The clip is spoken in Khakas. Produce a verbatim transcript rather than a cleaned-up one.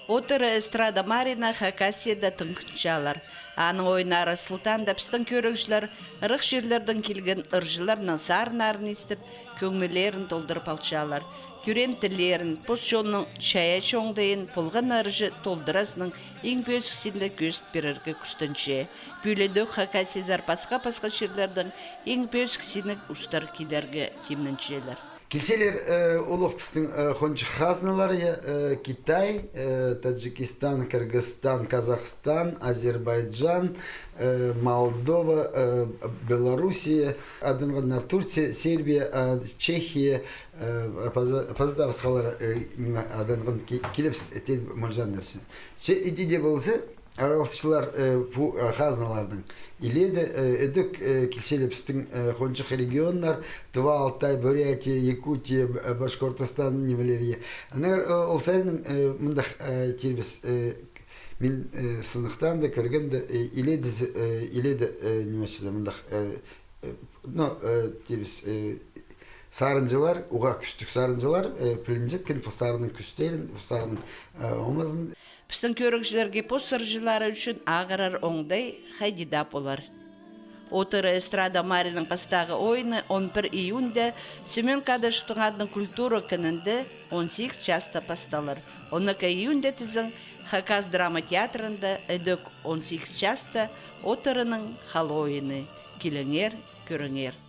Отыры эстрада марина Хакасияда тың кӱнче алар. Аның ойнары сылтаанда пістің кӧрігҷілер ырах чирлердең килген ырҷыларның сарыннарын истіп, кӧңнілерін толдырып алчалар. Тӧреен тіллерін, пос чонның чайаачы оңдайын полған ырҷы толдыразынаң иң пӧзік синде кӧзіт пирерге кӱстенче. Пӱӱледӧк Хакасиязар пасха-пасха чирлердең иң пӧзік синніг устар килерге тимненчелер. Килчелер, э, улуғ пістің, э, хонҷых хазналары, э, Китай, э, Таджикистан, Кыргызстан, Казахстан, Азербайджан, э, Молдова, э, Белоруссия, адынғаннар Турция, Сербия, э, Чехия, э, паза-, паза даа пасхалар, э, ниме, адынған ки-, киліп с-, тел мылҷаңнар. Че иди дее полза, араласчылар, э, пу, э, хазналарның иледе, э, ідӧк, э, килчелер пістің, э, хонҷых регионнар, Тыва, Алтай, Бурятия, Якутия, Б-, э, Башкортостан нимелері. Аннаңар, э, ол саринаң, э, мындағ, э, тирбіс, э, мин, э, сыныхтаанда, кӧргенде, э, иледе, э, иледе, э, ниме чізе, мындағ, э, э, ну, э, тирбіс, э, сарынҷылар, уғаа кӱстіг сарынҷылар, э, пілінчеткен постарының кӱстерін, постарының, э, омазын. Пістің кӧрігҷілерге пос ырҷылары ӱчӱн ағырар оңдай хайди даа полар. Отыры эстрада маринаң пастағы ойыны он пір июньда Семён Кадышевтің адынаң культура кінінде он сигіс часта пасталар. Он ікі июньда тізең Хакас драма театрында ідӧк он сигіс часта Отырының хал ойыны. Киліңер, кӧріңер.